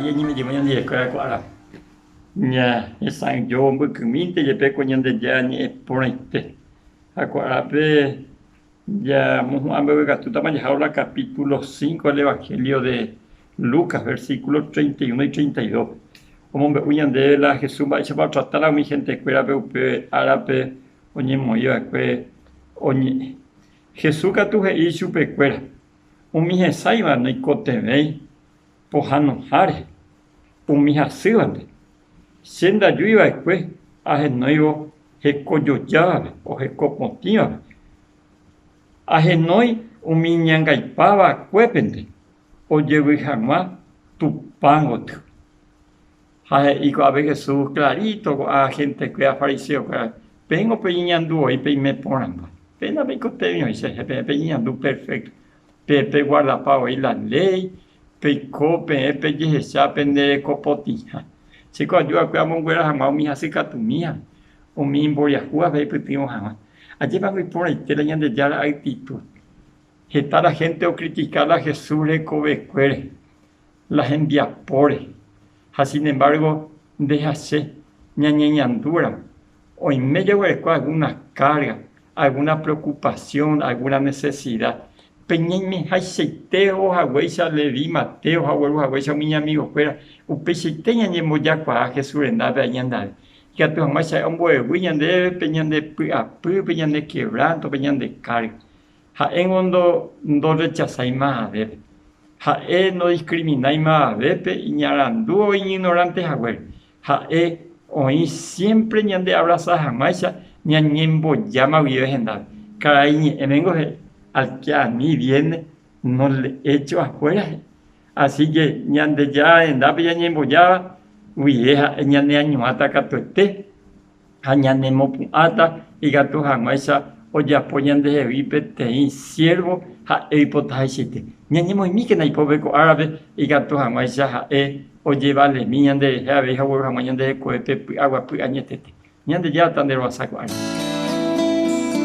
Ani ñañeme'ẽjevy ñandejekuéra ko árape. Ñahesa'ỹijóvo mbykymínte jepe ko Ñandejára ñe'ẽ porãite. Ha ko árape jamohu'ã mbeguekatútama jahávo la capítulo 5 del Evangelio de Lucas, versículo 31 y 32. Omombe'u ñandéve la Jesús mba'éichapa otrata la umi hentekuérape upe árape oñemoĩ va'ekue oñe'ẽ. Jesús katu he'i ichupekuéra, Umi hesãiva noikotevẽi pohãnoha rehe, umi hasývante. Che ndajúi va'ekue ahenóivo hekojojávape o heko potĩvape. Ahenói umi iñangaipa va'ekuépente ojevy hag̃ua Tupã gotyo. Ha he'i ko'ápe Jesús clarito ko'ã gentekuéra fariseokuéra, Peẽngo peñeñandu voi peime porãmba. Peẽ ndapeikotevẽi oĩ cherehe, peẽ peñeñandu perfecto. Peẽ peguardapa voi la léi, peiko peẽ pejehecha pende reko potĩha. Che ko aju va'ekue amonguera hag̃ua umi hasykatumi, umi imboriahúvape aipytyvõ hag̃ua. Ajépa iporãite la Ñandejára actitud. Heta la gente ocritica la Jesús rekovekuére. la hembiapóre, ha sin embargo nde ha che ñañeñandúramo, oime jaguereko alguna carga, alguna preocupación, alguna necesidad, pe ñaimehaichaite oho haguéicha Leví, Mateo ha ogueru haguéicha umi iñamigokuéra, upeichaite ñañembojakuaa Jesús rendápe aĩ ñandave, ikatu hag̃uáicha ha'e ombo'evy ñandéve pe ñande py'apy, pe ñande quebranto, pe ñande carga. Ha'éngo ndorrechasái mavavépe. Ha'e nodiscriminái mavavépe iñarandu o iñignoránte haguére. Ha'e oĩ siémpre ñandeavrasa hag̃uáicha ñañembojáma guive hendápe. Karai ñe'ẽmengo he'i, Al que a mí viene, no le echo afuera, he'i. Así que Ñandejára rendápe ñañembojáva guive ha'e ñaneañuãta katuete. ha ñanemopu'ãta ikatu hag̃uáicha ojapo ñandehegui peteĩ siérvo ha'e oipotahaichaite. Ñañemoĩmíkena ipópe ko árape ikatu hag̃uáicha ha'e ojevalemi ñanderehe avei ha ogueru hag̃ua ñande rekovépe py'aguapy añetete. Ñandejára tanderovasa ko árape.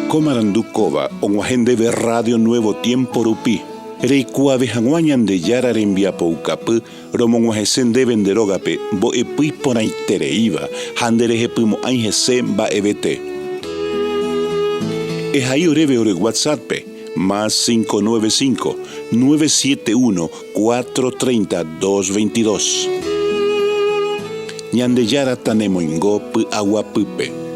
Ko marandu kóva og̃uahẽ ndéve Radio Nuevo Tiempo rupi, reikuaave hag̃ua Ñandejára rembiapoukapy Romog̃uahẽse ndéve nde rógape mbo'epy iporãitereíva ha nderehepymo'ãi hese mba'evete. Ehai oréve ore WhatsApp-pe, más 595, 971 430 222. Ñandejára tanemoingo py'aguapýpe.